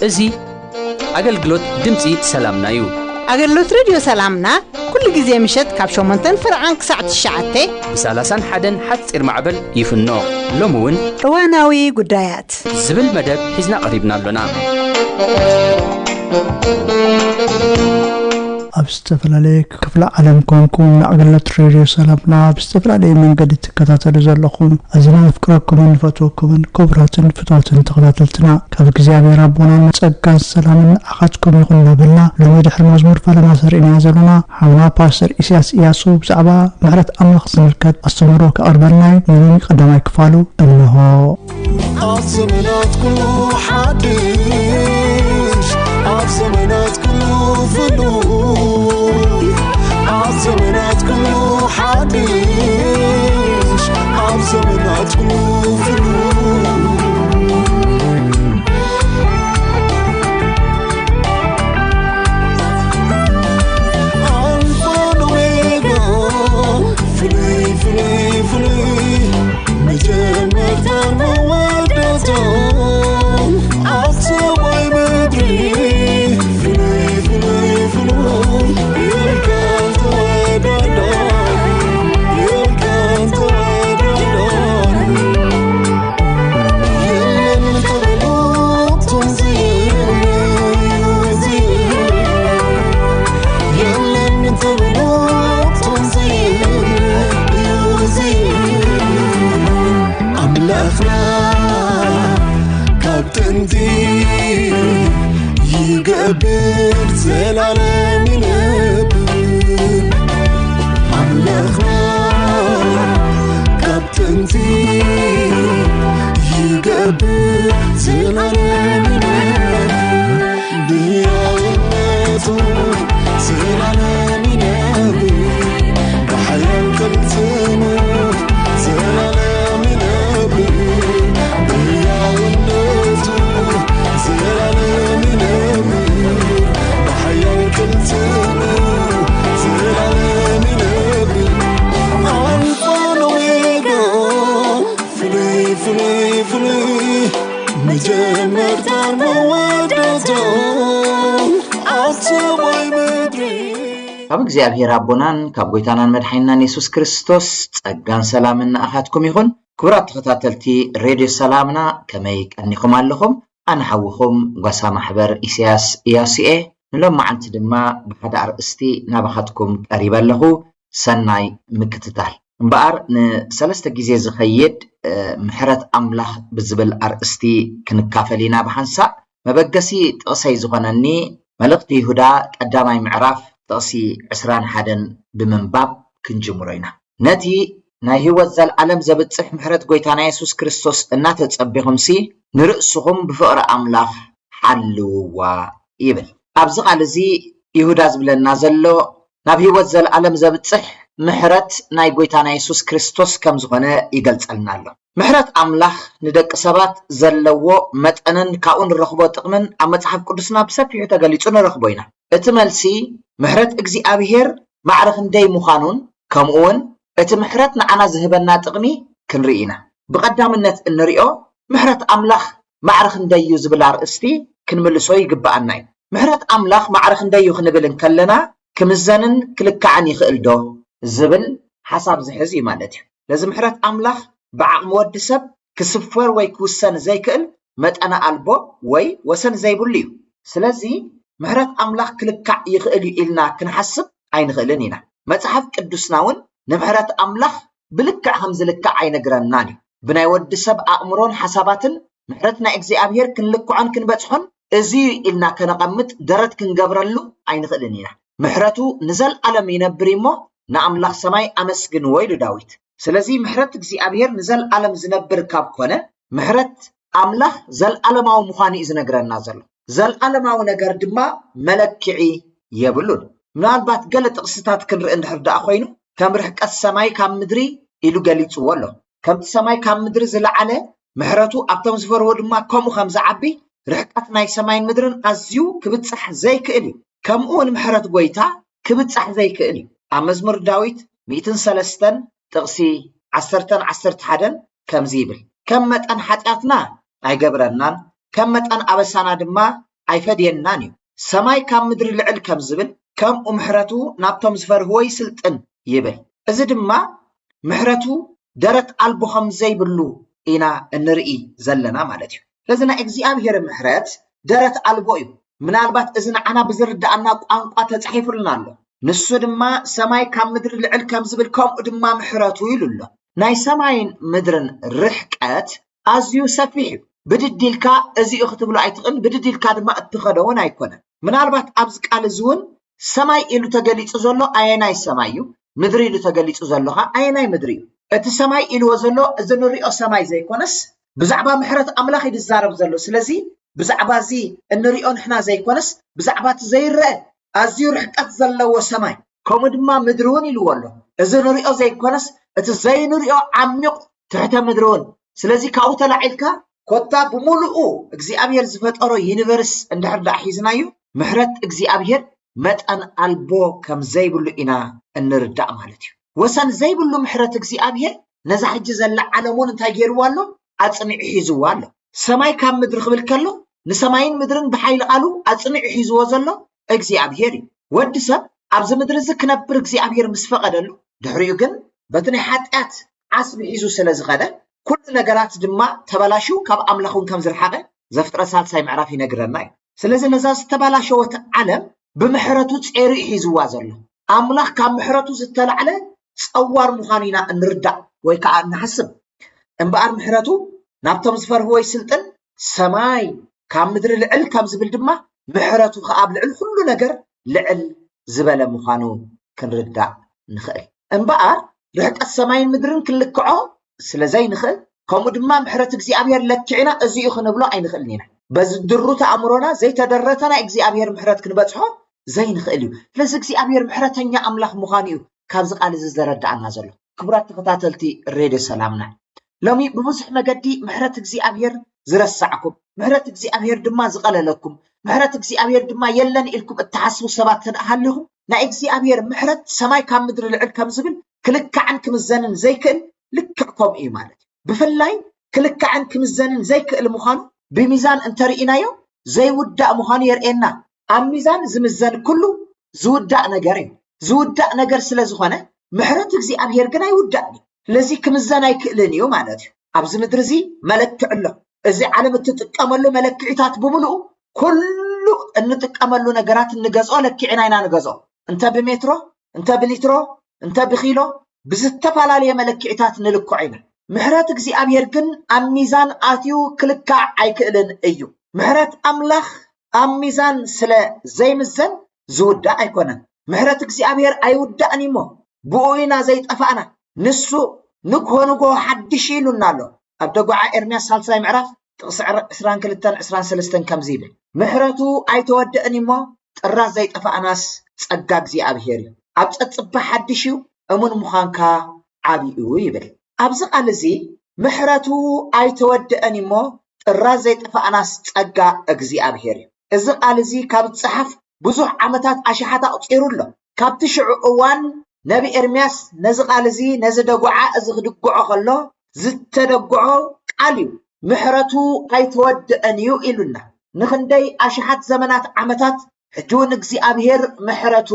እዚ ኣገልግሎት ድምፂ ሰላምና እዩ። ኣገልግሎት ሬድዮ ሰላምና ኩሉ ግዜ ምሸት ካብ ሸሞንተን ፍርዓን ክሳዕ ትሽዓተ ብ ሰላሳን ሓደን ሓፂር ማዕበል ይፍኖ። ሎሚ እውን እዋናዊ ጉዳያት ዝብል መደብ ሒዝና ቀሪብና ኣሎና። ኣብ ዝተፈላለየ ክፍለ ዓለም ኮንኩም ንኣገልግሎት ሬድዮ ሰላምና ብዝተፈላለየ መንገዲ ትከታተሉ ዘለኹም ኣዝና ነፍቅረኩምን ንፈትወኩምን ክቡራትን ፍትዋትን ተኸታተልትና፣ ካብ እግዚኣብሔር ኣቦናን ጸጋን ሰላምን ንዓኻትኩም ይኹን እናበልና፣ ሎሚ ድሕሪ መዝሙር ፈለማ ሰሪዕና ዘለና ሓውና ፓስተር ኢሳያስ ኢያሱ ብዛዕባ ምሕረት ኣምላኽ ዝምልከት ኣስተምህሮ ከቕርበልና እዩ። ንሎሚ ቀዳማይ ክፋሉ እንሆ። ኣብ ዘመናት ኩሉ ሓድሽ፣ ኣብ ዘመናት ኩሉ ፍሉይ፣ ኣብ ዘመናት ኩሉ ሓድሽ፣ ኣብ ዘመናት ኩሉ ፍሉይ። ኣልፋን ኦሜጋ፣ ፍሉይ፣ ፍሉይ፣ ፍሉይ፣ መጀመርታን መወዳእታን ኣብ ሰማይ ምድሪ ፍሉይ፣ ፍሉይ፣ ፍሉይ፣ የብልካን ተወዳዳሪ፣ የብልካን ተወዳዳሪ። የለን ተበሎ ቶም ዘየለ፣ ዘየለ፣ የለን ተበሎ ቶም ዘየለ፣ ዘየለ። ኣምላኽና ካብ ጥንቲ ይገብር፣ ዘላለም ይነብር። ኣምላኽና ካብ ጥንቲ ይገብር፣ ዘላለም ይነብር። ብሕያውነቱ ዘላለም ይነብር፣ ብሓያል ቅልጽሙ ዘላለም ይነብር፣ ብሕያውነቱ ዘላለም ይነብር፣ ብሓያል ቅልጽሙ ዘላለም ይነብር። ኣልፋን ኦሜጋ፣ ፍሉይ፣ ፍሉይ፣ ፍሉይ፣ መጀመርታን መወዳእታን ኣብ ሰማይ ምድሪ። ካብ እግዚኣብሔር ኣቦናን ካብ ጎይታናን መድሓኒናን የሱስ ክርስቶስ ጸጋን ሰላምን ንኣኻትኩም ይኹን። ክቡራት ተኸታተልቲ ሬድዮ ሰላምና፣ ከመይ ቀኒኹም ኣለኹም? ኣነ ሓውኹም ጓሳ ማሕበር ኢሳያስ ኢያሱ'የ። ንሎም መዓልቲ ድማ ብሓደ ኣርእስቲ ናባኻትኩም ቀሪበ ኣለኹ። ሰናይ ምክትታል። እምበኣር ንሰለስተ ግዜ ዝኸይድ፣ እ፣ ምሕረት ኣምላኽ ብዝብል ኣርእስቲ ክንካፈል ኢና ብሓንሳእ። መበገሲ ጥቕሰይ ዝኾነኒ መልእኽቲ ይሁዳ ቀዳማይ ምዕራፍ ጥቕሲ ዕስራን ሓደን ብምንባብ ክንጅምሮ ኢና። ነቲ ናይ ህይወት ዘልዓለም ዘብጽሕ ምሕረት ጎይታና የሱስ ክርስቶስ እናተጸቢኹምሲ ንርእስኹም ብፍቕሪ ኣምላኽ ሓልውዋ ይብል። ኣብዚ ቃል እዚ ይሁዳ ዝብለና ዘሎ ናብ ህይወት ዘልዓለም ዘብጽሕ ምሕረት ናይ ጎይታና የሱስ ክርስቶስ ከም ዝኾነ ይገልጸልና ኣሎ። ምሕረት ኣምላኽ ንደቂ ሰባት ዘለዎ መጠንን ካብኡ ንረኽቦ ጥቕምን ኣብ መጽሓፍ ቅዱስና ብሰፊሑ ተገሊጹ ንረኽቦ ኢና። እቲ መልሲ ምሕረት እግዚኣብሔር ማዕረ ክንደይ ምዃኑን ከምኡ እውን እቲ ምሕረት ንዓና ዝህበና ጥቕሚ ክንርኢ ኢና። ብቐዳምነት እንሪኦ ምሕረት ኣምላኽ ማዕረ ክንደይ እዩ ዝብል ኣርእስቲ ክንምልሶ ይግብኣና እዩ። ምሕረት ኣምላኽ ማዕረ ክንደይ እዩ ክንብል እንከለና ክምዘንን ክልካዕን ይኽእል ዶ ዝብል ሓሳብ ዝሕዝ እዩ ማለት እዩ። ነዚ ምሕረት ኣምላኽ ብዓቕሚ ወዲ ሰብ ክስፈር ወይ ክውሰን ዘይክእል መጠነ ኣልቦ ወይ ወሰን ዘይብሉ እዩ። ስለዚ ምሕረት ኣምላኽ ክልካዕ ይኽእል እዩ ኢልና ክንሓስብ ኣይንኽእልን ኢና። መጽሓፍ ቅዱስና እውን ንምሕረት ኣምላኽ ብልክዕ ከም ዝልካዕ ኣይነግረናን እዩ። ብናይ ወዲ ሰብ ኣእምሮን ሓሳባትን ምሕረት ናይ እግዚኣብሔር ክንልክዖን ክንበጽሖን እዚ እዩ ኢልና ከነቐምጥ ደረት ክንገብረሉ ኣይንኽእልን ኢና። ምሕረቱ ንዘልኣለም ይነብር እሞ ንኣምላኽ ሰማይ ኣመስግንዎ ኢሉ ዳዊት። ስለዚ ምሕረት እግዚኣብሔር ንዘልኣለም ዝነብር ካብ ኮነ ምሕረት ኣምላኽ ዘልኣለማዊ ምዃኑ እዩ ዝነግረና ዘሎ። ዘልኣለማዊ ነገር ድማ መለክዒ የብሉን። ምናልባት ገለ ጥቕስታት ክንርኢ እንድሕር ደኣ ኮይኑ ከም ርሕቀት ሰማይ ካብ ምድሪ ኢሉ ገሊጽዎ ኣሎ። ከምቲ ሰማይ ካብ ምድሪ ዝለዓለ ምሕረቱ ኣብቶም ዝፈርዎ ድማ ከምኡ ከም ዝዓቢ፣ ርሕቀት ናይ ሰማይን ምድርን ኣዝዩ ክብጻሕ ዘይክእል እዩ። ከምኡ እውን ምሕረት ጎይታ ክብጻሕ ዘይክእል እዩ። ኣብ መዝሙር ዳዊት ሚእትን ሰለስተን ጥቕሲ ዓሰርተን ዓሰርተ ሓደን ከምዚ ይብል፣ ከም መጠን ሓጢኣትና ኣይገብረናን፣ ከም መጠን ኣበሳና ድማ ኣይፈድየናን እዩ። ሰማይ ካብ ምድሪ ልዕል ከም ዝብል፣ ከምኡ ምሕረቱ ናብቶም ዝፈርህዎ ይስልጥን ይብል። እዚ ድማ ምሕረቱ ደረት ኣልቦ ከም ዘይብሉ ኢና እንርኢ ዘለና ማለት እዩ። ስለዚ ናይ እግዚኣብሔር ምሕረት ደረት ኣልቦ እዩ። ምናልባት እዚ ንዓና ብዝርዳኣና ቋንቋ ተጻሒፉልና ኣሎ። ንሱ ድማ ሰማይ ካብ ምድሪ ልዕል ከም ዝብል ከምኡ ድማ ምሕረቱ ኢሉ ኣሎ። ናይ ሰማይን ምድርን ርሕቀት ኣዝዩ ሰፊሕ እዩ። ብድድ ኢልካ እዚ እዩ ክትብሎ ኣይትኽእልን፣ ብድድ ኢልካ ድማ እትኸዶ እውን ኣይኮነን። ምናልባት ኣብዚ ቃል እዚ እውን ሰማይ ኢሉ ተገሊጹ ዘሎ ኣየናይ ሰማይ እዩ? ምድሪ ኢሉ ተገሊጹ ዘሎ ኸ ኣየናይ ምድሪ እዩ? እቲ ሰማይ ኢልዎ ዘሎ እዚ ንሪኦ ሰማይ ዘይኮነስ ብዛዕባ ምሕረት ኣምላኽ እዩ ዝዛረብ ዘሎ። ስለዚ ብዛዕባ እዚ እንሪኦ ንሕና ዘይኮነስ ብዛዕባ እቲ ዘይረአ ኣዝዩ ርሕቀት ዘለዎ ሰማይ ከምኡ ድማ ምድሪ እውን ኢልዎ ኣሎ። እዚ ንሪኦ ዘይኮነስ እቲ ዘይንሪኦ ዓሚቕ ትሕተ ምድሪ እውን። ስለዚ ካብኡ ተላዒልካ ኮታ ብምሉኡ እግዚኣብሔር ዝፈጠሮ ዩኒቨርስ እንድሕር ደኣ ሒዝናዮ፣ ምሕረት እግዚኣብሔር መጠን ኣልቦ ከም ዘይብሉ ኢና እንርዳእ ማለት እዩ። ወሰን ዘይብሉ ምሕረት እግዚኣብሔር ነዛ ሕጂ ዘላ ዓለም እውን እንታይ ገይርዋ ኣሎ? ኣጽኒዑ ሒዝዋ ኣሎ። ሰማይ ካብ ምድሪ ክብል ከሎ ንሰማይን ምድርን ብሓይሊ ቃሉ ኣጽኒዑ ሒዝዎ ዘሎ እግዚኣብሔር እዩ። ወዲ ሰብ ኣብዚ ምድሪ እዚ ክነብር እግዚኣብሔር ምስ ፈቐደሉ፣ ድሕሪኡ ግን በቲ ናይ ሓጢኣት ዓስቢ ሒዙ ስለ ዝኸደ፣ ኩሉ ነገራት ድማ ተበላሽው ካብ ኣምላኽ እውን ከም ዝረሓቐ ዘፍጥረት ሳልሳይ ምዕራፍ ይነግረና እዩ። ስለዚ ነዛ ዝተበላሸወት ዓለም ብምሕረቱ ጼሩ እዩ ሒዝዋ ዘሎ። ኣምላኽ ካብ ምሕረቱ ዝተላዕለ ጸዋር ምዃኑ ኢና እንርዳእ ወይ ከዓ እንሓስብ። እምበኣር ምሕረቱ ናብቶም ዝፈርህዎ ይስልጥን፣ ሰማይ ካብ ምድሪ ልዕል ከም ዝብል ድማ ምሕረቱ ከኣ ኣብ ልዕሊ ኩሉ ነገር ልዕል ዝበለ ምዃኑ ክንርዳእ ንኽእል። እምበኣር ርሕቀት ሰማይን ምድርን ክንልክዖ ስለ ዘይንኽእል፣ ከምኡ ድማ ምሕረት እግዚኣብሔር ለኪዕና እዚ እዩ ክንብሎ ኣይንኽእልን ኢና። በዚ ድሩት ኣእምሮና ዘይተደረተ ናይ እግዚኣብሔር ምሕረት ክንበጽሖ ዘይንኽእል እዩ። ስለዚ እግዚኣብሔር ምሕረተኛ ኣምላኽ ምዃኑ እዩ ካብዚ ቃል እዚ ዘረዳኣና ዘሎ። ክቡራት ተኸታተልቲ ሬድዮ ሰላምና፣ ሎሚ ብብዙሕ መገዲ ምሕረት እግዚኣብሔር ዝረሳዕኩም፣ ምሕረት እግዚኣብሔር ድማ ዝቐለለኩም፣ ምሕረት እግዚኣብሔር ድማ የለን ኢልኩም እትሓስቡ ሰባት ተደኣ ሃሊኹም፣ ናይ እግዚኣብሔር ምሕረት ሰማይ ካብ ምድሪ ልዕል ከም ዝብል ክልካዕን ክምዘንን ዘይክእል ልክዕ ከምኡ እዩ ማለት እዩ። ብፍላይ ክልካዕን ክምዘንን ዘይክእል ምዃኑ ብሚዛን እንተርኢናዮ ዘይውዳእ ምዃኑ የርእየና። ኣብ ሚዛን ዝምዘን ኩሉ ዝውዳእ ነገር እዩ። ዝውዳእ ነገር ስለ ዝኾነ ምሕረት እግዚኣብሔር ግን ኣይውዳእን እዩ። ስለዚ ክምዘን ኣይክእልን እዩ ማለት እዩ። ኣብዚ ምድሪ እዚ መለክዒ ኣሎ። እዚ ዓለም እትጥቀመሉ መለክዒታት ብምሉኡ ኩሉ እንጥቀመሉ ነገራት እንገዝኦ ለኪዕና ኢና ንገዝኦ። እንተ ብሜትሮ፣ እንተ ብሊትሮ፣ እንተ ብኪሎ ብዝተፈላለየ መለክዒታት ንልክዖ ኢና። ምሕረት እግዚኣብሔር ግን ኣብ ሚዛን ኣትዩ ክልካዕ ኣይክእልን እዩ። ምሕረት ኣምላኽ ኣብ ሚዛን ስለ ዘይምዘን ዝውዳእ ኣይኮነን። ምሕረት እግዚኣብሔር ኣይውዳእን እሞ ብኡ ኢና ዘይጠፋእና። ንሱ ንግሆ ንግሆ ሓድሽ ኢሉና ኣሎ። ኣብ ደጉዓ ኤርምያስ ሳልሳይ ምዕራፍ ጥቕሲ ዕስራን ክልተን ዕስራን ሰለስተን ከምዚ ይብል፣ ምሕረቱ ኣይተወደእን እሞ ጥራዝ ዘይጠፋእናስ ጸጋ እግዚኣብሔር እዩ። ኣብ ጸጽባ ሓድሽ እዩ፣ እሙን ምዃንካ ዓብዩ ይብል። ኣብዚ ቃል እዚ ምሕረቱ ኣይተወደአን እሞ ጥራዝ ዘይጠፋእናስ ጸጋ እግዚኣብሔር እዩ። እዚ ቃል እዚ ካብ ዝጸሓፍ ብዙሕ ዓመታት ኣሽሓት ኣቑጺሩ ኣሎ። ካብቲ ሽዑ እዋን ነቢ ኤርምያስ ነዚ ቃል እዚ ነዚ ደጉዓ እዚ ክድግዖ ከሎ ዝተደግዖ ቃል እዩ። ምሕረቱ ኣይተወደአን እዩ ኢሉና። ንኽንደይ ኣሽሓት ዘመናት ዓመታት ሕጂ እውን እግዚኣብሔር ምሕረቱ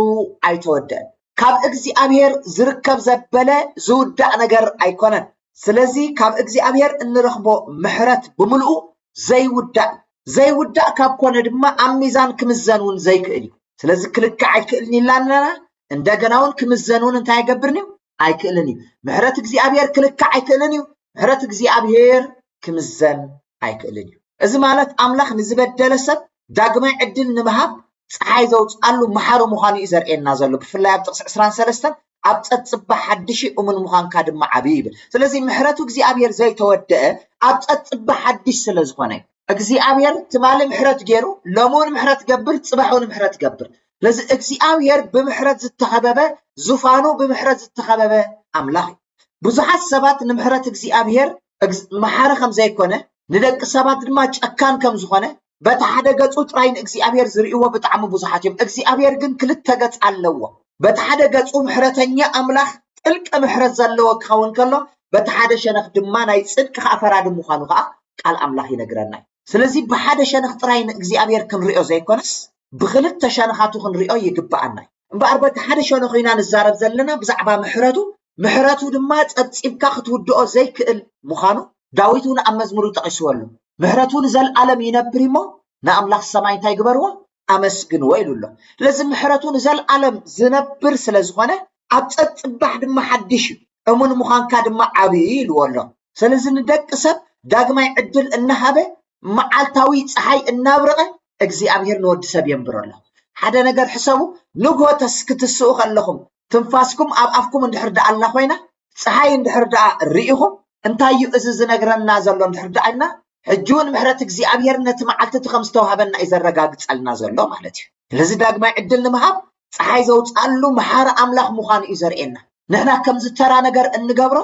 ኣይተወደአን። ካብ እግዚኣብሔር ዝርከብ ዘበለ ዝውዳእ ነገር ኣይኮነን። ስለዚ ካብ እግዚኣብሔር እንረኽቦ ምሕረት ብምልኡ ዘይውዳእ፣ ዘይውዳእ ካብ ኮነ ድማ ኣብ ሚዛን ክምዘን እውን ዘይክእል እዩ። ስለዚ ክልካዕ ኣይክእልን ኢልና ኣለና። እንደገና እውን ክምዘን እውን እንታይ ኣይገብርን እዩ? ኣይክእልን እዩ። ምሕረት እግዚኣብሔር ክልካዕ ኣይክእልን እዩ። ምሕረት እግዚኣብሔር ክምዘን ኣይክእልን እዩ። እዚ ማለት ኣምላኽ ንዝበደለ ሰብ ዳግማይ ዕድል ንምሃብ ፀሓይ ዘውፅኣሉ መሓሪ ምዃኑ እዩ ዘርእየና ዘሎ። ብፍላይ ኣብ ጥቕሲ ዕስራን ሰለስተን ኣብ ጸጽባ ሓድሽ እሙን ምዃንካ ድማ ዓብዩ ይብል። ስለዚ ምሕረቱ እግዚኣብሔር ዘይተወደአ ኣብ ጸጽባ ሓድሽ ስለ ዝኾነ እዩ። እግዚኣብሔር ትማሊ ምሕረት ገይሩ፣ ሎሚ እውን ምሕረት ገብር፣ ጽባሕ እውን ምሕረት ገብር። ስለዚ እግዚኣብሔር ብምሕረት ዝተኸበበ፣ ዙፋኑ ብምሕረት ዝተኸበበ ኣምላኽ እዩ። ብዙሓት ሰባት ንምሕረት እግዚኣብሔር መሓሪ ከም ዘይኮነ፣ ንደቂ ሰባት ድማ ጨካን ከም ዝኾነ፣ በቲ ሓደ ገጹ ጥራይ ንእግዚኣብሔር ዝርእይዎ ብጣዕሚ ብዙሓት እዮም። እግዚኣብሔር ግን ክልተ ገጽ ኣለዎ። በቲ ሓደ ገጹ ምሕረተኛ ኣምላኽ፣ ጥልቂ ምሕረት ዘለዎ ክኸውን ከሎ፣ በቲ ሓደ ሸነኽ ድማ ናይ ጽድቂ ከዓ ፈራዲ ምዃኑ ከዓ ቃል ኣምላኽ ይነግረና እዩ። ስለዚ ብሓደ ሸነኽ ጥራይ ንእግዚኣብሔር ክንሪኦ ዘይኮነስ፣ ብኽልተ ሸነኻቱ ክንሪኦ ይግብኣና እዩ። እምበኣር በቲ ሓደ ሸነኹ ኢና ንዛረብ ዘለና ብዛዕባ ምሕረቱ፣ ምሕረቱ ድማ ጸብጺብካ ክትውድኦ ዘይክእል ምዃኑ ዳዊት እውን ኣብ መዝሙሩ ጠቒስዎ ኣሎ። ምሕረቱ ንዘለኣለም ይነብር እሞ ንኣምላኽ ሰማይ እንታይ ግበርዎ? ኣመስግንዎ ኢሉ ኣሎ። ስለዚ ምሕረቱ ንዘለኣለም ዝነብር ስለ ዝኾነ ኣብ ጸጽባሕ ድማ ሓድሽ እዩ፣ እሙን ምዃንካ ድማ ዓብዪ ኢልዎ ኣሎ። ስለዚ ንደቂ ሰብ ዳግማይ ዕድል እናሃበ መዓልታዊ ፀሓይ እናብረቐ እግዚኣብሔር ንወዲ ሰብ የንብሮ ኣሎ። ሓደ ነገር ሕሰቡ፣ ንግሆ ተስ ክትስኡ ከለኹም ትንፋስኩም ኣብ ኣፍኩም እንድሕር ደኣ ኣላ ኮይና፣ ፀሓይ እንድሕር ደኣ ርኢኹም፣ እንታይ እዩ እዚ ዝነግረና ዘሎ እንድሕር ደኣ ኢልና፣ ሕጂ እውን ምሕረት እግዚኣብሔር ነቲ መዓልቲ እቲ ከም ዝተዋህበና እዩ ዘረጋግጸልና ዘሎ ማለት እዩ። ስለዚ ዳግማይ ዕድል ንምሃብ ፀሓይ ዘውፅኣሉ መሓሪ ኣምላኽ ምዃኑ እዩ ዘርእየና። ንሕና ከምዚ ተራ ነገር እንገብሮ፣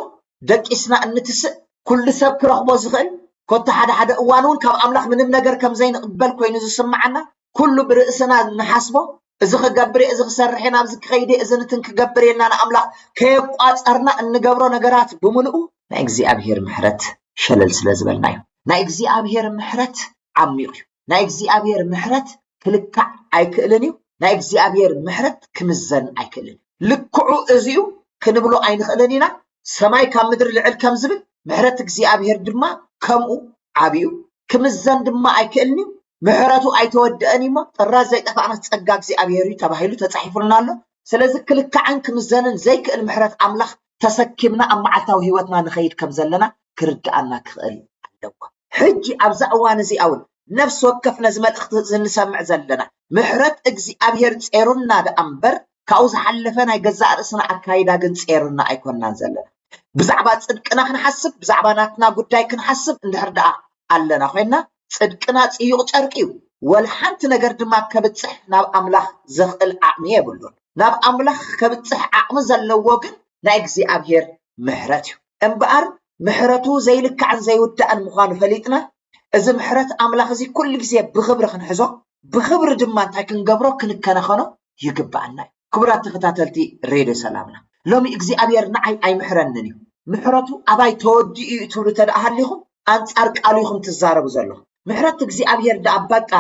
ደቂስና እንትስእ፣ ኩሉ ሰብ ክረኽቦ ዝኽእል፣ ኮታ ሓደ ሓደ እዋን እውን ካብ ኣምላኽ ምንም ነገር ከም ዘይንቕበል ኮይኑ ዝስምዓና፣ ኩሉ ብርእስና ንሓስቦ፣ እዚ ክገብር እየ፣ እዚ ክሰርሕ እየ፣ ናብዚ ክኸይድ እየ፣ እዚ ንትን ክገብር እየ ኢልና ንኣምላኽ ከየቋጸርና እንገብሮ ነገራት ብምልኡ ናይ እግዚኣብሔር ምሕረት ሸለል ስለ ዝበልና እዩ። ናይ እግዚኣብሔር ምሕረት ዓሚቕ እዩ። ናይ እግዚኣብሔር ምሕረት ክልካዕ ኣይክእልን እዩ። ናይ እግዚኣብሔር ምሕረት ክምዘን ኣይክእልን እዩ። ልክዑ እዚ እዩ ክንብሎ ኣይንኽእልን ኢና። ሰማይ ካብ ምድሪ ልዕል ከም ዝብል ምሕረት እግዚኣብሔር ድማ ከምኡ ዓብዩ ክምዘን ድማ ኣይክእልን እዩ። ምሕረቱ ኣይተወደአን እሞ ጥራዝ ዘይጠፋእናስ ጸጋ እግዚኣብሔር እዩ ተባሂሉ ተጻሒፉልና ኣሎ። ስለዚ ክልካዕን ክምዘንን ዘይክእል ምሕረት ኣምላኽ ተሰኪምና ኣብ መዓልታዊ ህይወትና ንኸይድ ከም ዘለና ክርድኣና ክኽእል ኣለዎ። ሕጂ ኣብዛ እዋን እዚኣ እውን ነፍሲ ወከፍ ነዚ መልእኽቲ እዚ እንሰምዕ ዘለና ምሕረት እግዚኣብሔር ጼሩና ደኣ እምበር ካብኡ ዝሓለፈ ናይ ገዛእ ርእስና ኣካይዳ ግን ጼሩና ኣይኮንናን ዘለና። ብዛዕባ ጽድቅና ክንሓስብ፣ ብዛዕባ ናትና ጉዳይ ክንሓስብ እንድሕር ደኣ ኣለና ኮይንና፣ ጽድቅና ጽዩቕ ጨርቂ እዩ። ወላ ሓንቲ ነገር ድማ ከብጽሕ ናብ ኣምላኽ ዘኽእል ዓቕሚ የብሉን። ናብ ኣምላኽ ከብጽሕ ዓቕሚ ዘለዎ ግን ናይ እግዚኣብሔር ምሕረት እዩ። እምበኣር ምሕረቱ ዘይልካዕን ዘይውዳእን ምዃኑ ፈሊጥና፣ እዚ ምሕረት ኣምላኽ እዚ ኩሉ ግዜ ብኽብሪ ክንሕዞ፣ ብኽብሪ ድማ እንታይ ክንገብሮ? ክንከናኸኖ ይግብኣና እዩ። ክቡራት ተኸታተልቲ ሬድዮ ሰላምና፣ ሎሚ እግዚኣብሔር ንዓይ ኣይምሕረንን እዩ፣ ምሕረቱ ኣባይ ተወዲኡ እዩ ትብሉ ተደኣ ሃሊኹም፣ ኣንጻር ቃሉ ኢኹም ትዛረቡ ዘለኹም። ምሕረት እግዚኣብሔር ደኣ በቃ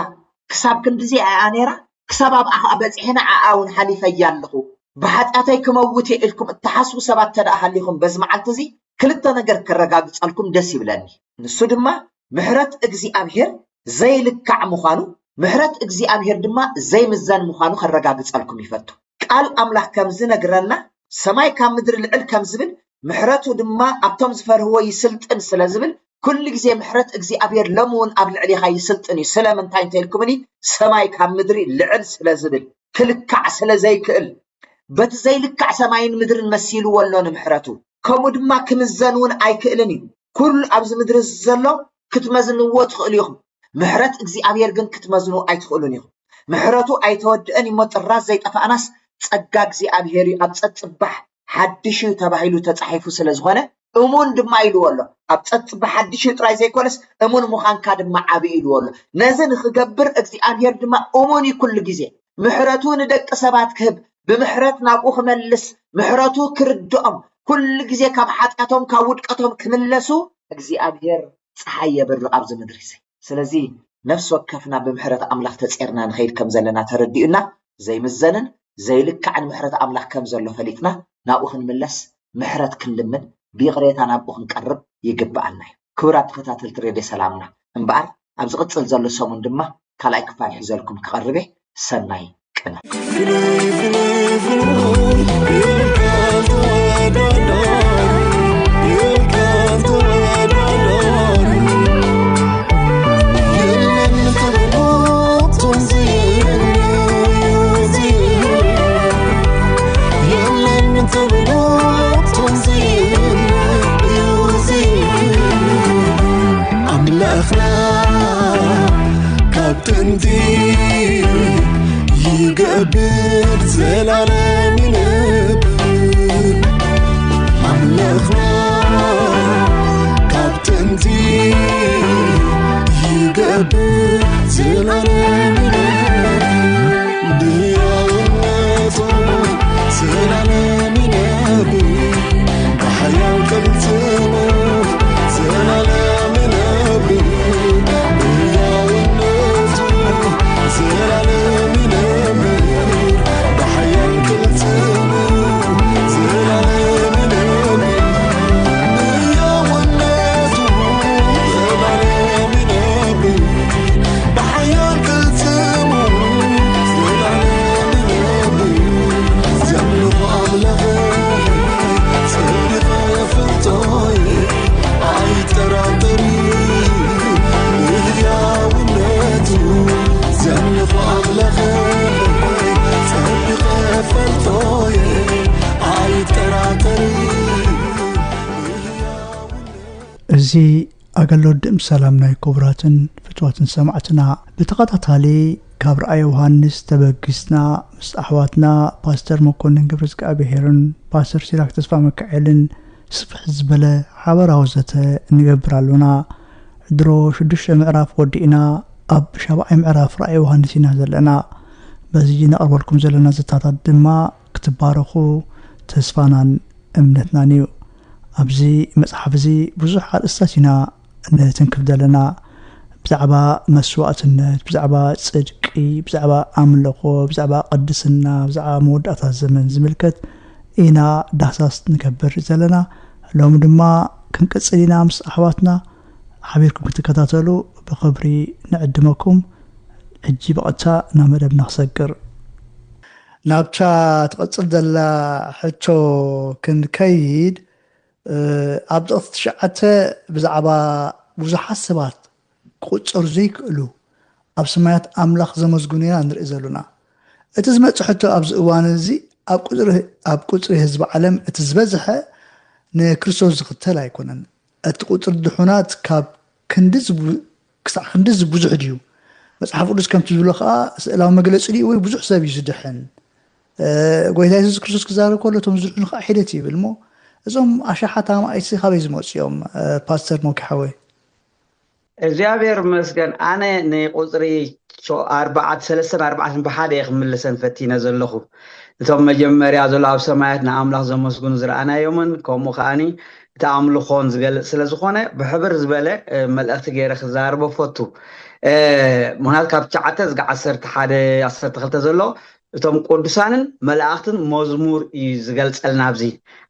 ክሳብ ክንድዚ እያ ነይራ፣ ክሳብ ኣብኣ ኸኣ በጺሐ ንዓኣ እውን ሓሊፈያ ኣለኹ፣ ብሓጢኣተይ ክመውት እየ ኢልኩም እትሓስቡ ሰባት ተደኣ ሃሊኹም፣ በዚ መዓልቲ እዚ ክልተ ነገር ከረጋግጸልኩም ደስ ይብለኒ። ንሱ ድማ ምሕረት እግዚኣብሔር ዘይልካዕ ምዃኑ፣ ምሕረት እግዚኣብሔር ድማ ዘይምዘን ምዃኑ ከረጋግጸልኩም ይፈቱ። ቃል ኣምላኽ ከም ዝነግረና፣ ሰማይ ካብ ምድሪ ልዕል ከም ዝብል፣ ምሕረቱ ድማ ኣብቶም ዝፈርህዎ ይስልጥን ስለ ዝብል፣ ኩሉ ግዜ ምሕረት እግዚኣብሔር ሎሚ እውን ኣብ ልዕሌኻ ይስልጥን እዩ። ስለምንታይ እንተኢልኩምኒ፣ ሰማይ ካብ ምድሪ ልዕል ስለ ዝብል፣ ክልካዕ ስለ ዘይክእል፣ በቲ ዘይልካዕ ሰማይን ምድርን መሲልዎ ኣሎ ንምሕረቱ። ከምኡ ድማ ክምዘን እውን ኣይክእልን እዩ። ኩሉ ኣብዚ ምድሪ ዘሎ ክትመዝንዎ ትኽእሉ ኢኹም። ምሕረት እግዚኣብሔር ግን ክትመዝኑ ኣይትኽእሉን ኢኹም። ምሕረቱ ኣይተወድአን እሞ ጥራዝ ዘይጠፋእናስ ጸጋ እግዚኣብሔር እዩ፣ ኣብ ጸጽባሕ ሓድሽ እዩ ተባሂሉ ተጻሒፉ ስለ ዝኾነ፣ እሙን ድማ ኢልዎ ኣሎ። ኣብ ጸጽባሕ ሓድሽ እዩ ጥራይ ዘይኮነስ፣ እሙን ምዃንካ ድማ ዓቢ እዩ ኢልዎ ኣሎ። ነዚ ንኽገብር እግዚኣብሔር ድማ እሙን እዩ ኩሉ ግዜ። ምሕረቱ ንደቂ ሰባት ክህብ፣ ብምሕረት ናብኡ ክመልስ፣ ምሕረቱ ክርድኦም፣ ኩሉ ግዜ ካብ ሓጢኣቶም፣ ካብ ውድቀቶም ክምለሱ እግዚኣብሔር ጸሓይ የብርቕ ኣብዚ ምድሪ እዚ። ስለዚ ነፍሲ ወከፍና ብምሕረት ኣምላኽ ተጼርና ንኸይድ ከም ዘለና ተረዲኡና፣ ዘይምዘንን ዘይልካዕን ምሕረት ኣምላኽ ከም ዘሎ ፈሊጥና፣ ናብኡ ክንምለስ፣ ምሕረት ክንልምን፣ ብይቕሬታ ናብኡ ክንቀርብ ይግብኣና እዩ። ክቡራት ተኸታተልቲ ሬድዮ ሰላምና፣ እምበኣር ኣብ ዝቕጽል ዘሎ ሰሙን ድማ ካልኣይ ክፋል ሒዘልኩም ክቐርብ እየ። ሰናይ ቅነ። ኣምላኽና ካብ ጥንቲ ይገብር፣ ዘላለም ይነብር። ኣምላኽና ካብ ከምዚ ይገብር፣ ዘላለም ይነብር፣ ብሕያውነቱ ዘላለም ይነብር፣ ብሓያል ቅልጽሙ ዘላለም ይነብር፣ ብሕያውነቱ ዘላለም ይነብር፣ ብሓያል ቅልጽሙ ዘላለም ይነብር፣ ብሕያውነቱ ዘላለም ይነብር፣ ብሓያል ቅልጽሙ ዘላለም ይነብር። ዘምልኾ ኣምላኸይ ጸሪቐ እፈልጦ'የ፣ ኣይጠራጠርን ብሕያውነቱ። ዘምልኾ ኣምላኸይ ጸሪቐ እፈልጦ'የ፣ ኣይጠራጠርን ብሕያውነቱ። እዚ ኣገልግሎት ድምፂ ሰላም ናይ ክቡራትን ፍትዋትን ሰማዕትና ብተኸታታሊ ካብ ራእይ ዮሃንስ ተበጊስና ምስ ኣሕዋትና ፓስተር መኮንን ገብረዝግኣብሄርን ፓስተር ሲራክ ተስፋ መካኤልን ስፍሕ ዝበለ ሓበራዊ ዘተ ንገብር ኣሎና። ድሮ ሽዱሽተ ምዕራፍ ወዲእና ኣብ ሻብዓይ ምዕራፍ ራእይ ዮሃንስ ኢና ዘለና። በዚ ነቕርበልኩም ዘለና ዘታታት ድማ ክትባረኹ ተስፋናን እምነትናን እዩ። ኣብዚ መጽሓፍ እዚ ብዙሕ ኣርእስታት ኢና ነትንክፍ ዘለና። ብዛዕባ መስዋእትነት፣ ብዛዕባ ጽድቂ፣ ብዛዕባ ኣምልኾ፣ ብዛዕባ ቅድስና፣ ብዛዕባ መወዳእታ ዘመን ዝምልከት ኢና ዳህሳስ ንገብር ዘለና። ሎሚ ድማ ክንቅጽል ኢና ምስ ኣሕዋትና። ሓቢርኩም ክትከታተሉ ብኽብሪ ንዕድመኩም። ሕጂ ብቐጥታ ናብ መደብና ክሰግር። ናብታ ትቐጽል ዘላ ሕቶ ክንከይድ፣ እ፣ ኣብ ጥቕሲ ትሽዓተ ብዛዕባ ብዙሓት ሰባት ክቑጸሩ ዘይክእሉ ኣብ ሰማያት ኣምላኽ ዘመስግኑ ኢና ንርኢ ዘሎና። እቲ ዝመጽእ ሕቶ ኣብዚ እዋን እዚ ኣብ ቁጽሪ፣ ኣብ ቁጽሪ ህዝቢ ዓለም እቲ ዝበዝሐ ንክርስቶስ ዝኽተል ኣይኮነን። እቲ ቁጽሪ ድሑናት ካብ ክንዲ ዝቡ-፣ ክሳዕ ክንዲ ዝብዙሕ ድዩ? መጽሓፍ ቅዱስ ከምቲ ዝብሎ ከኣ ስእላዊ መግለጺ ድዩ ወይ ብዙሕ ሰብ እዩ ዝድሕን? እ፣ ጎይታ የሱስ ክርስቶስ ክዛረብ ከሎ እቶም ዝድሕኑ ከኣ ሒደት ይብል እሞ እዞም ኣሽሓት ኣማኢትሲ ካበይ ዝመጹ እዮም? እ፣ ፓስተር ሞኪ ሓወይ። እግዚኣብሔር ይመስገን። ኣነ ንቁጽሪ ሸ-፣ ኣርባዓት፣ ሰለስተን ኣርባዕተን ብሓደ እየ ክምልሰን ፈቲነ ዘለኹ። እቶም መጀመርያ ዘሎ ኣብ ሰማያት ንኣምላኽ ዘመስግኑ ዝረኣናዮምን ከምኡ ከኣኒ እቲ ኣምልኾን ዝገልጽ ስለ ዝኾነ ብሕብር ዝበለ፣ እ፣ መልእኽቲ ገይረ ክዛረቦ ፈቱ። እ፣ ምኽንያቱ ካብ ትሽዓተ ዝጋ ዓሰርተ ሓደ፣ ዓሰርተ ክልተ ዘሎ እቶም ቅዱሳንን መላእኽትን መዝሙር እዩ ዝገልጸልና። ኣብዚ፣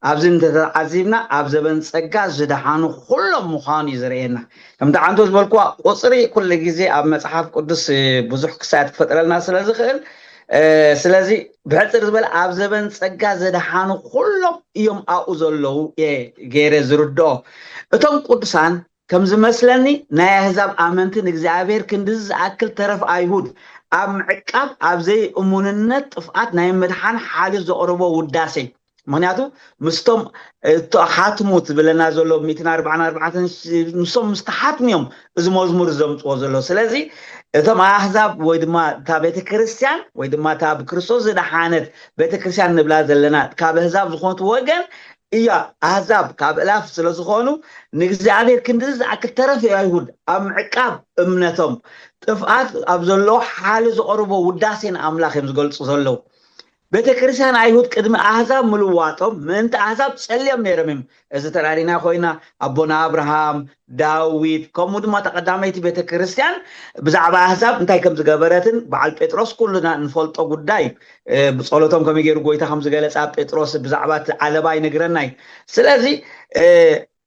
ኣብዚ እንተተዓዚብና ኣብ ዘበን ጸጋ ዝደሓኑ ኩሎም ምዃኑ እዩ ዘርእየና። ከምቲ ዓንቶ ዝበልኩዋ ቁጽሪ ኩሉ ግዜ ኣብ መጽሓፍ ቅዱስ፣ እ፣ ብዙሕ ክሳየት ክፈጥረልና ስለ ዝኽእል፣ እ፣ ስለዚ ብሕጽር ዝበለ ኣብ ዘበን ጸጋ ዝደሓኑ ኩሎም እዮም ኣብኡ ዘለዉ እየ ገይረ ዝርድኦ። እቶም ቅዱሳን ከም ዝመስለኒ ናይ ኣህዛብ ኣመንቲ ንእግዚኣብሔር ክንድዚ ዝኣክል ተረፍ ኣይሁድ ኣብ ምዕቃብ ኣብ ዘይእሙንነት ጥፍኣት ናይ ምድሓን ሓልዮት ዘቕረቦ ውዳሴ። ምኽንያቱ ምስቶም እቶ ሓትሙት ዝብለና ዘሎ ሚእትን ኣርባዓን ኣርባዕተን ሽ-፣ ምስቶም ምስ ተሓትሙ እዮም እዚ መዝሙር ዘምጽዎ ዘሎ። ስለዚ እቶም ኣህዛብ ወይ ድማ እታ ቤተ ክርስቲያን ወይ ድማ እታ ብክርስቶስ ዝደሓነት ቤተ ክርስቲያን ንብላ ዘለና ካብ ኣህዛብ ዝኾኑት ወገን እያ። ኣህዛብ ካብ እላፍ ስለ ዝኾኑ ንእግዚኣብሔር ክንድዚ ዝኣክል ተረፍ ኣይሁድ ኣብ ምዕቃብ እምነቶም ጥፍኣት ኣብ ዘለዎ ሓሊ ዘቕርቦ ውዳሴ ንኣምላኽ እዮም ዝገልጹ ዘለዉ። ቤተ ክርስቲያን ኣይሁድ ቅድሚ ኣህዛብ ምልዋጦም ምእንቲ ኣህዛብ ጸልዮም ነይሮም እዮም። እዚ ተራዲና ኮይና ኣቦና ኣብርሃም፣ ዳዊት፣ ከምኡ ድማ ተቐዳመይቲ ቤተ ክርስቲያን ብዛዕባ ኣህዛብ እንታይ ከም ዝገበረትን በዓል ጴጥሮስ ኩልና እንፈልጦ ጉዳይ፣ እ፣ ብጸሎቶም ከመይ ገይሩ ጎይታ ከም ዝገለጻ ጴጥሮስ ብዛዕባ እቲ ዓለባ ይነግረና እዩ። ስለዚ፣ እ፣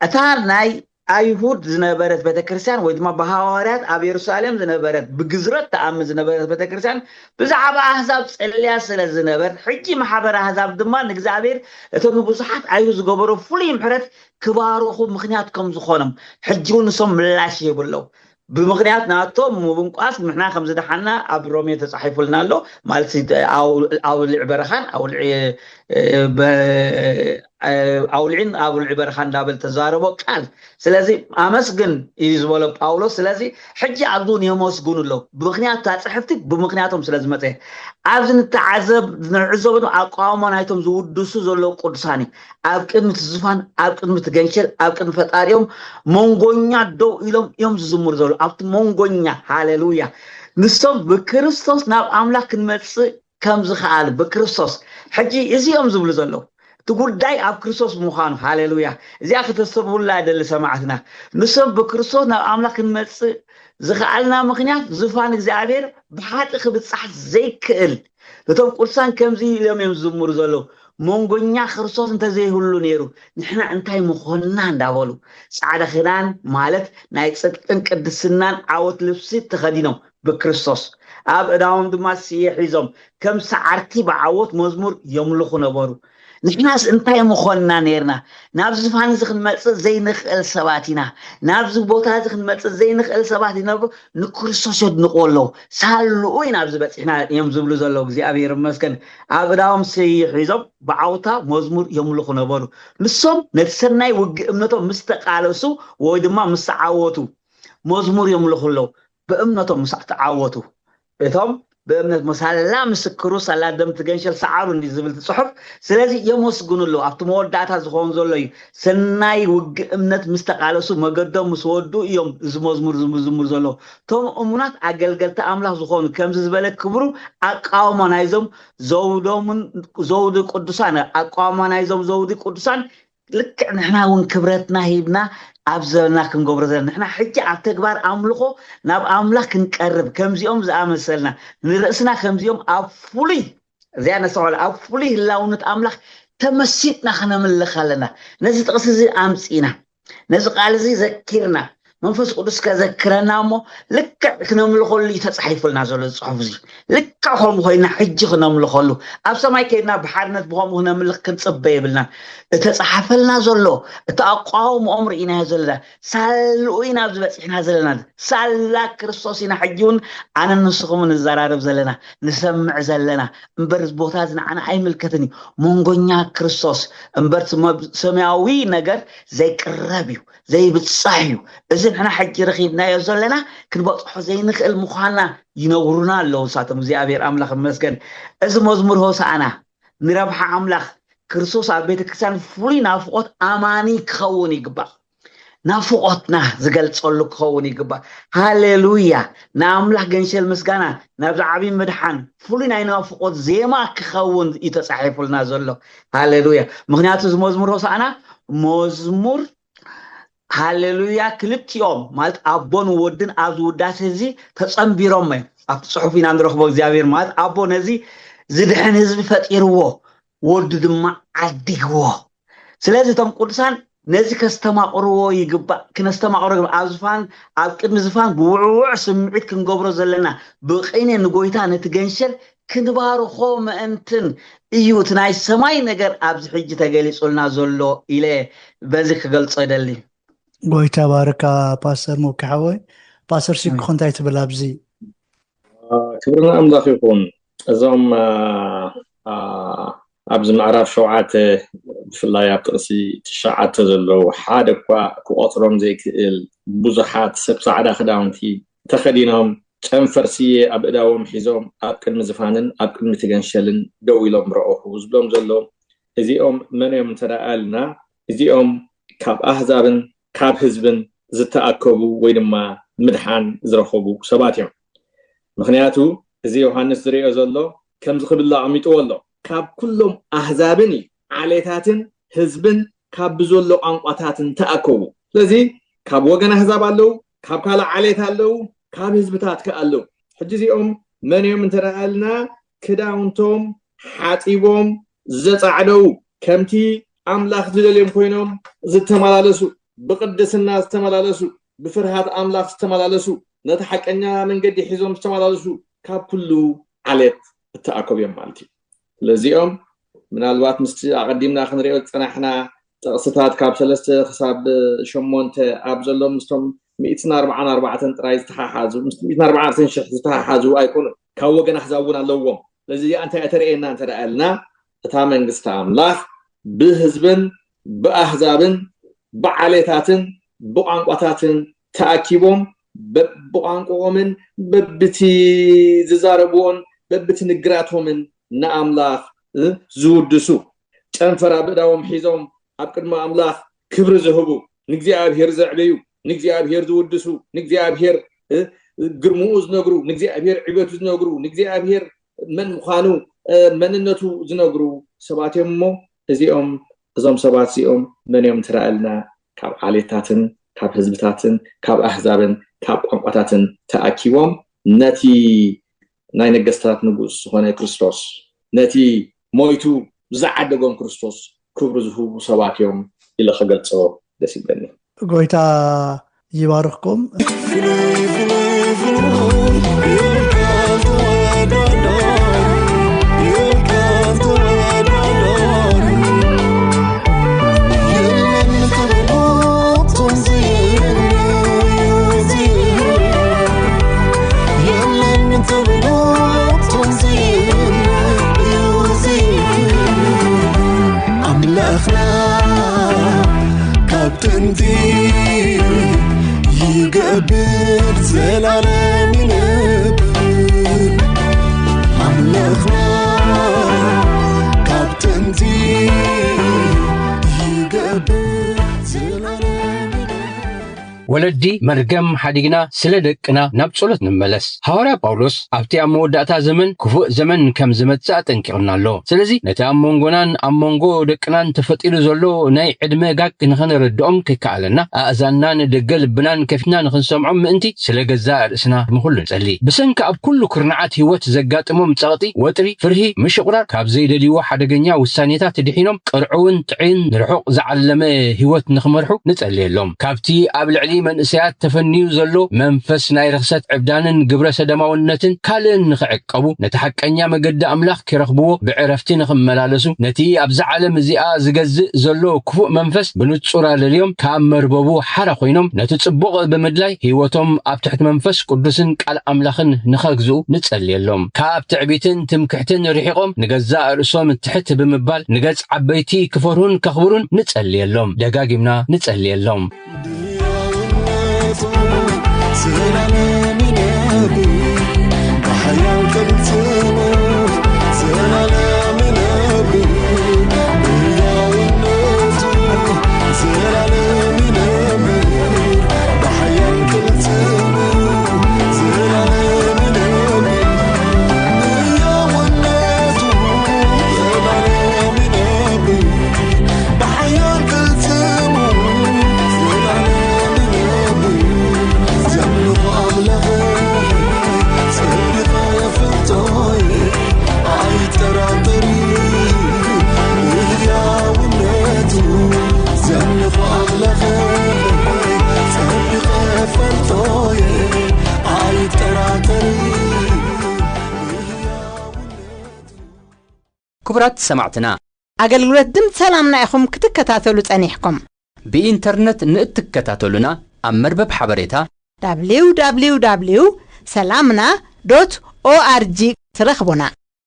እታ ናይ ኣይሁድ ዝነበረት ቤተ ክርስቲያን ወይ ድማ ብሃዋርያት ኣብ የሩሳሌም ዝነበረት ብግዝረት ተኣምን ዝነበረት ቤተ ክርስቲያን ብዛዕባ ኣህዛብ ጸልያ ስለ ዝነበር ሕጂ ማሕበር ኣህዛብ ድማ ንእግዚኣብሔር እቶም ንብዙሓት ኣይሁድ ዝገበሮ ፍሉይ ምሕረት ክባርኹ ምኽንያት ከም ዝኾኖም ሕጂ እውን ንሶም ምላሽ ይህቡ ኣለዉ። ብምኽንያት ናቶም ምብንቋስ ንሕና ከም ዝደሓና ኣብ ሮሜ ተጻሒፉልና ኣሎ። ማለት ኣው-፣ ኣውልዕ በረኻን ኣውልዕ፣ እ፣ በ-፣ ኣውልዒን ኣብ ውልዒ በረኻ እንዳበል ተዛረቦ ቃል። ስለዚ ኣመስግን እዩ ዝበሎ ጳውሎስ። ስለዚ ሕጂ ኣብዚውን የመስግኑ ኣለዉ፣ ብምክንያት እታ ፅሕፍቲ፣ ብምክንያቶም ስለ ዝመፀ። ኣብዚ ንተዓዘብ ንዕዘብ ኣቋውማ ናይቶም ዝውድሱ ዘለዉ ቅዱሳን እዩ። ኣብ ቅድሚ እቲ ዝፋን፣ ኣብ ቅድሚ እቲ ገንሸል፣ ኣብ ቅድሚ ፈጣሪኦም መንጎኛ ደው ኢሎም እዮም ዝዝምሩ ዘለዉ። ኣብቲ መንጎኛ፣ ሃሌሉያ፣ ንሶም ብክርስቶስ ናብ ኣምላኽ ክንመፅእ ከም ዝኸኣል ብክርስቶስ። ሕጂ እዚኦም ዝብሉ ዘለዉ፣ እቲ ጉዳይ ኣብ ክርስቶስ ምዃኑ፣ ሃሌሉያ፣ እዚኣ ክተስተብሁላ ደሊ ሰማዕትና። ንሶም ብክርስቶስ ናብ ኣምላኽ ክንመፅእ ዝኸኣልና ምክንያት፣ ዝፋን እግዚኣብሔር ብሓጢ ክብጻሕ ዘይክእል። ነቶም ቅዱሳን ከምዚ ኢሎም እዮም ዝዝምሩ ዘለዉ፣ መንጎኛ ክርስቶስ እንተዘይህሉ ነይሩ፣ ንሕና እንታይ ምኾንና እንዳበሉ፣ ጻዕዳ ክዳን ማለት ናይ ጽድቅን ቅድስናን ዓወት ልብሲ ተኸዲኖም ብክርስቶስ፣ ኣብ እዳዎም ድማ ስየ ሒዞም ከም ሰዓርቲ ብዓወት መዝሙር የምልኹ ነበሩ። ንሕናስ እንታይ ምኾንና ነይርና? ናብዚ ዝፋን እዚ ክንመጽእ ዘይንኽእል ሰባት ኢና። ናብዚ ቦታ እዚ ክንመጽእ ዘይንኽእል ሰባት ኢና። ንክርስቶስ የድንቕዎ ኣለዉ። ሳልኡ ኢና ኣብዚ በጺሕና እዮም ዝብሉ ዘለዉ። እግዚኣብሔር ይመስገን። ኣብ እዳዎም ስየ ሒዞም ብዓውታ መዝሙር የምልኹ ነበሩ። ንሶም ነቲ ሰናይ ውግእ እምነቶም ምስ ተቃለሱ ወይ ድማ ምስ ተዓወቱ መዝሙር የምልኹ ኣለዉ። ብእምነቶም ምስ ተዓወቱ፣ እቶም ብእምነት መሳላ ምስክሩ ሳላ ደም ትገንሸል ሰዓሩ እንዲ ዝብል እቲ ጽሑፍ። ስለዚ የመስግኑ ኣለዉ። ኣብቲ መወዳእታ ዝኸውን ዘሎ እዩ። ሰናይ ውግእ እምነት ምስ ተቃለሱ፣ መገዶም ምስ ወዱ እዮም እዚ መዝሙር ዝምዝምር ዘለዉ። እቶም እሙናት ኣገልገልቲ ኣምላኽ ዝኾኑ ከምዚ ዝበለ ክብሩ ኣቃውማ ናይዞም ዘውዶምን ዘውዲ ቅዱሳን፣ ኣቃውማ ናይዞም ዘውዲ ቅዱሳን ልክዕ ንሕና እውን ክብረትና ሂብና ኣብ ዘበና ክንገብሮ ዘለና። ንሕና ሕጂ ኣብ ተግባር ኣምልኾ ናብ ኣምላኽ ክንቀርብ ከምዚኦም ዝኣመሰልና ንርእስና ከምዚኦም ኣብ ፍሉይ፣ እዚኣ ነስተውዕላ፣ ኣብ ፍሉይ ህላውነት ኣምላኽ ተመሲጥና ክነምልኽ ኣለና። ነዚ ጥቕሲ እዚ ኣምጺእና፣ ነዚ ቃል እዚ ዘኪርና፣ መንፈስ ቅዱስ ከዘክረና እሞ ልክዕ ክነምልኸሉ እዩ ተጻሒፉልና ዘሎ እዚ ጽሑፍ እዚ። ልክዕ ከምኡ ኮይና ሕጂ ክነምልኸሉ፣ ኣብ ሰማይ ከይድና ብሓድነት ብኸምኡ ክነምልኽ ክንጽበ የብልናን። እተጻሓፈልና ዘሎ፣ እቲ ኣቋውምኦም ርኢናዮ ዘለና፣ ሳልኡ ኢና ኣብዚ በጺሕና ዘለና። ሳላ ክርስቶስ ኢና ሕጂ እውን ኣነ ንስኹም ንዘራረብ ዘለና፣ ንሰምዕ ዘለና። እምበር እዚ ቦታ እዚ ንዓና ኣይምልከትን እዩ። መንጎኛ ክርስቶስ እምበር እቲ መብ-፣ ሰማያዊ ነገር ዘይቅረብ እዩ፣ ዘይብጻሕ እዩ። እዚ ንሕና ሕጂ ረኺብናዮ ዘለና ክንበጽሖ ዘይንኽእል ምዃንና ይነግሩና ኣለዉ ንሳቶም። እግዚኣብሔር ኣምላኽ ይመስገን። እዚ መዝሙር ሆሳዕና ንረብሓ ኣምላኽ ክርስቶስ ኣብ ቤተ ክርስቲያን ፍሉይ ናፍቖት ኣማኒ ክኸውን ይግባእ። ናፍቖትና ዝገልጸሉ ክኸውን ይግባእ። ሃሌሉያ! ንኣምላኽ ገንሸል ምስጋና፣ ናብዚ ዓብዪ ምድሓን ፍሉይ ናይ ናፍቖት ዜማ ክኸውን እዩ ተጻሒፉልና ዘሎ። ሃሌሉያ! ምኽንያቱ እዚ መዝሙር ሆሳዕና መዝሙር ሃሌሉያ ክልቲኦም ማለት ኣቦን ወድን ኣብዚ ውዳሴ እዚ ተጸንቢሮም እዮም። ኣብቲ ጽሑፍ ኢና ንረኽቦ። እግዚኣብሔር ማለት ኣቦ ነዚ ዝድሕን ህዝቢ ፈጢርዎ፣ ወዱ ድማ ዓዲግዎ። ስለዚ እቶም ቅዱሳን ነዚ ከስተማቕርዎ ይግባእ፣ ክነስተማቕሮ ይግባእ። ኣብ ዝፋን፣ ኣብ ቅድሚ ዝፋን ብውዕውዕ ስምዒት ክንገብሮ ዘለና ብቕኔ ንጎይታ ነቲ ገንሸል ክንባርኾ ምእንትን እዩ እቲ ናይ ሰማይ ነገር ኣብዚ ሕጂ ተገሊጹልና ዘሎ ኢለ በዚ ክገልጾ ይደሊ። ጎይታ ባርካ ፓስተር ሙኪ ሓወይ። ፓስተር ሲኩ እንታይ ትብል ኣብዚ? ክብሪ ንኣምላኽ ይኹን። እዞም ኣ፣ ኣ፣ ኣብዚ ምዕራፍ ሸውዓተ ብፍላይ ኣብ ጥቕሲ ትሽዓተ ዘለዉ ሓደ እኳ ክቖጽሮም ዘይክእል ብዙሓት ሰብ ጻዕዳ ክዳውንቲ ተኸዲኖም ጨንፈር ስየ ኣብ እዳዎም ሒዞም ኣብ ቅድሚ ዝፋንን ኣብ ቅድሚ ትገንሸልን ደው ኢሎም ረኦኹ ዝብሎም ዘሎ እዚኦም መን እዮም እንተ ደኣ ኣልና እዚኦም ካብ ኣህዛብን ካብ ህዝብን ዝተኣከቡ ወይ ድማ ምድሓን ዝረኸቡ ሰባት እዮም። ምኽንያቱ እዚ ዮሃንስ ዝሪኦ ዘሎ ከምዚ ክብል ኣቐሚጥዎ ኣሎ። ካብ ኩሎም ኣህዛብን እዩ ዓሌታትን ህዝብን ካብ ብዘሎ ቋንቋታትን ተኣከቡ። ስለዚ ካብ ወገን ኣህዛብ ኣለዉ፣ ካብ ካልእ ዓሌት ኣለዉ፣ ካብ ህዝብታት ከኣ ኣለዉ። ሕጂ እዚኦም መን እዮም እንተ ደኣ ኢልና ክዳውንቶም ሓጺቦም ዘጻዕደው ከምቲ ኣምላኽ ዝደልዮም ኮይኖም ዝተመላለሱ ብቅድስና ዝተመላለሱ ብፍርሃት ኣምላኽ ዝተመላለሱ ነቲ ሓቀኛ መንገዲ ሒዞም ዝተመላለሱ ካብ ኩሉ ዓሌት እተኣከቡ እዮም ማለት እዩ። ስለዚኦም ምናልባት ምስቲ ኣቐዲምና ክንሪኦ ዝጸናሕና ጥቕስታት ካብ ሰለስተ ክሳብ ሸሞንተ ኣብ ዘሎ ምስቶም ሚእትን ኣርባዓን ኣርባዕተን ጥራይ ዝተሓሓዙ ምስ ሚእትን ኣርባዓን ሽሕ ዝተሓሓዙ ኣይኮኑን። ካብ ወገን ኣሕዛብ እውን ኣለዎም። ስለዚ እዚኣ እንታይ እተርእየና እንተ ደኣ ኢልና እታ መንግስቲ ኣምላኽ ብህዝብን ብኣህዛብን ብዓሌታትን ብቋንቋታትን ተኣኪቦም በብቋንቋኦምን በብቲ ዝዛረብዎን በብቲ ንግራቶምን ንኣምላኽ ዝውድሱ፣ ጨንፈር ኣብ እዳዎም ሒዞም ኣብ ቅድሚ ኣምላኽ ክብሪ ዝህቡ፣ ንእግዚኣብሔር ዘዕበዩ፣ ንእግዚኣብሔር ዝውድሱ፣ ንእግዚኣብሔር ግርምኡ ዝነግሩ፣ ንእግዚኣብሔር ዕቤቱ ዝነግሩ፣ ንእግዚኣብሔር መን ምዃኑ መንነቱ ዝነግሩ ሰባት እዮም። እሞ እዚኦም እዞም ሰባት እዚኦም መን እዮም ትረኣልና? ካብ ዓሌታትን ካብ ህዝብታትን ካብ ኣህዛብን ካብ ቋንቋታትን ተኣኪቦም ነቲ ናይ ነገስታት ንጉስ ዝኾነ ክርስቶስ፣ ነቲ ሞይቱ ዝዓደጎም ክርስቶስ ክብሪ ዝህቡ ሰባት እዮም ኢለ ክገልጾ ደስ ይብለኒ። ጎይታ ይባርኽኩም። ኣምላኽና ካብ ጥንቲ ይገብር ዘላለም ይነብር ኣምላኽና ካብ ጥንቲ ይገብር ዘላለም ይነብር። ወለዲ መርገም ሓዲግና ስለ ደቅና ናብ ጸሎት ንመለስ። ሃዋርያ ጳውሎስ ኣብቲ ኣብ መወዳእታ ዘመን ክፉእ ዘመን ከም ዝመጽእ ኣጠንቂቕና ኣሎ። ስለዚ ነቲ ኣብ መንጎናን ኣብ መንጎ ደቅናን ተፈጢሩ ዘሎ ናይ ዕድመ ጋግ ንኸነረድኦም ከይከኣለና ኣእዛንናን ደገ ልብናን ከፊትና ንኽንሰምዖም ምእንቲ ስለ ገዛእ ርእስና ንኹሉ ንጸሊ። ብሰንኪ ኣብ ኩሉ ኩርናዓት ህይወት ዘጋጥሞም ጸቕጢ፣ ወጥሪ፣ ፍርሂ፣ ምሽቑራር፣ ካብ ዘይደልይዎ ሓደገኛ ውሳኔታት ድሒኖም ቅርዕውን ጥዑይን ንርሑቕ ዝዓለመ ህይወት ንኽመርሑ ንጸልየሎም። ካብቲ ኣብ ልዕሊ መንእሰያት ተፈንዩ ዘሎ መንፈስ ናይ ርኽሰት ዕብዳንን ግብረ ሰደማውነትን ካልእን ንኽዕቀቡ፣ ነቲ ሓቀኛ መገዲ ኣምላኽ ኪረኽብዎ ብዕረፍቲ ንኽመላለሱ፣ ነቲ ኣብዛ ዓለም እዚኣ ዝገዝእ ዘሎ ክፉእ መንፈስ ብንጹር ኣለልዮም፣ ካብ መርበቡ ሓራ ኮይኖም፣ ነቲ ጽቡቕ ብምድላይ ህይወቶም ኣብ ትሕቲ መንፈስ ቅዱስን ቃል ኣምላኽን ንኸግዝኡ ንጸልየሎም። ካብ ትዕቢትን ትምክሕትን ርሒቖም፣ ንገዛእ ርእሶም ትሕት ብምባል፣ ንገጽ ዓበይቲ ክፈርሁን ከኽብሩን ንጸልየሎም። ደጋጊምና ንጸልየሎም። ክቡራት ሰማዕትና፣ ኣገልግሎት ድምፂ ሰላምና ኢኹም ክትከታተሉ ጸኒሕኩም። ብኢንተርነት ንእትከታተሉና ኣብ መርበብ ሓበሬታ www ሰላምና org ትረኽቡና።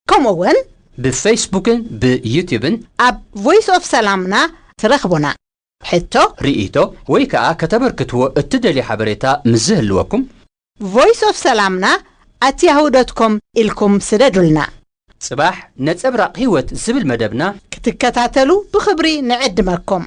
ከምኡ እውን ብፌስቡክን ብዩትዩብን ኣብ ቮይስ ኦፍ ሰላምና ትረኽቡና። ሕቶ፣ ርእይቶ ወይ ከዓ ከተበርክትዎ እትደልዩ ሓበሬታ ምስ ዝህልወኩም voice of salamna at yahoo dot com ኢልኩም ስደዱልና። ጽባሕ ነጸብራቕ ህይወት ዝብል መደብና ክትከታተሉ ብኽብሪ ንዕድመኩም።